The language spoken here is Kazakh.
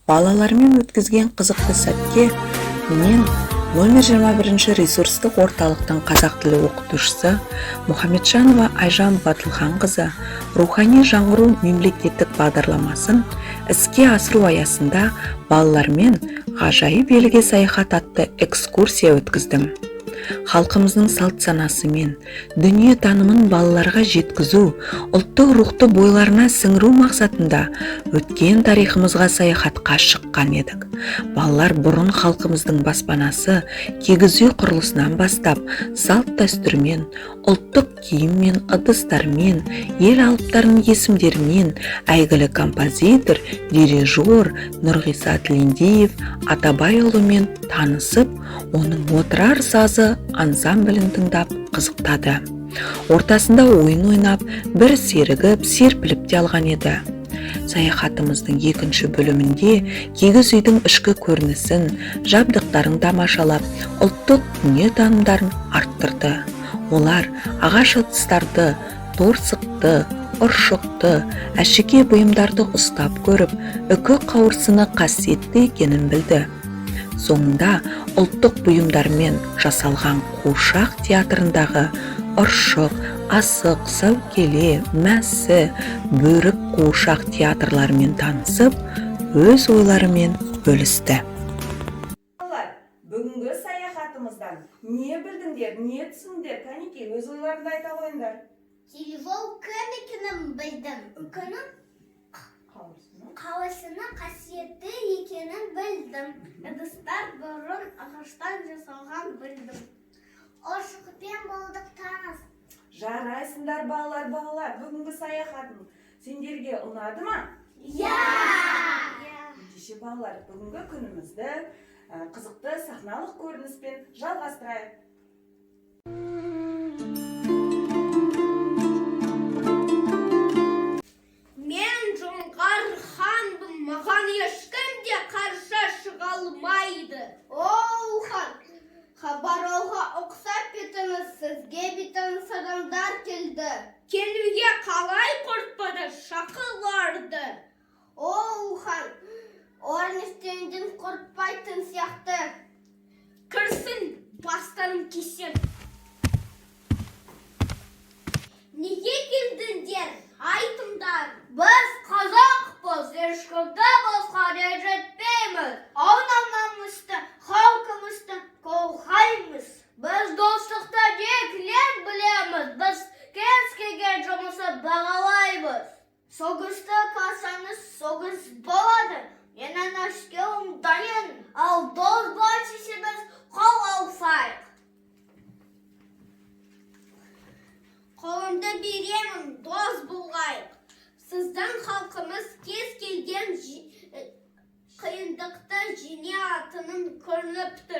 Балалармен өткізген қызықты сәтке мен номер 21 ресурстық орталықтың қазақ тілі оқытушысы Мұхамеджанова Айжан Батылханқызы рухани жаңғыру мемлекеттік бағдарламасын іске асыру аясында балалармен ғажайып елге саяхат атты экскурсия өткіздім. Халқымыздың салт санасымен дүние танымын балаларға жеткізу, ұлттық рухты бойларына сіңіру мақсатында өткен тарихымызға саяхатқа шыққан едік. Балалар бұрын халқымыздың баспанасы кигіз үй құрылысынан бастап салт дәстүрмен, ұлттық киіммен, ыдыстармен, ел алыптарының есімдерімен, әйгілі композитор, дирижер Нұрғиса Тілендиев Атабайұлымен танысып, оның Отырар сазы ансамблін тыңдап қызықтады. Ортасында ойын ойнап, бір серігіп, серпіліп те алған еді. Саяхатымыздың екінші бөлімінде кигіз үйдің ішкі көрінісін, жабдықтарын тамашалап, ұлттық дүниетанымдарын арттырды. Олар ағаш ыдыстарды, торсықты, ұршықты, әшекей бұйымдарды ұстап көріп, үкі қауырсыны қасиетті екенін білді. Соңында ұлттық бұйымдармен жасалған қуыршақ театрындағы ұршық, асық, сәукеле, мәсі, бөрік қуыршақ театрларымен танысып, өз ойларымен бөлісті. Балалар, бүгінгі саяхатымыздан не білдіңдер, не түсіндіңдер? Кәнекей, өз ойларыңды айта қойыңдар. Дирижер кім екенін білдім. Үкінің Қауырсыны. Қауырсыны қасиетті екенін білдім. Ыдыстар бұрын ағаштан жасалған білдім. Ұршықпен болдық таныс. Жарайсыңдар, балалар, балалар. Бүгінгі саяхатым сендерге ұнады ма? Иә! Ендеше, балалар, бүгінгі күнімізді қызықты сахналық көрініспен жалғастырайық. Мен жоңғар ханмын, маған ешкім де қарсы шыға алмайды. Оу, хан, хабарлауға ұқсап кетіңіз, сізге бейтаныс адамдар келді. Келуге қалай қорықпады, шақыларды. Оу, хан, олар ештеңеден қорықпайтын сияқты. Кірсін, бастарын кесем. Неге келдіңдер? Айтыңдар. Біз қазақпыз, ешкімді босқа ренжітпейміз. Аунамамызды, халқымызды қорғаймыз. Біз достықты кілең білеміз, біз кез келген жұмысты бағалаймыз. Соғысты қалсаңыз, соғыс болады. Менің әскерім дайын, ал дос бол десеңіз, қол алысайық. Қолымды беремін, дос болғайық. Сіздің халқымыз кез келген қиындықты жеңе алатынын көрініп тұр.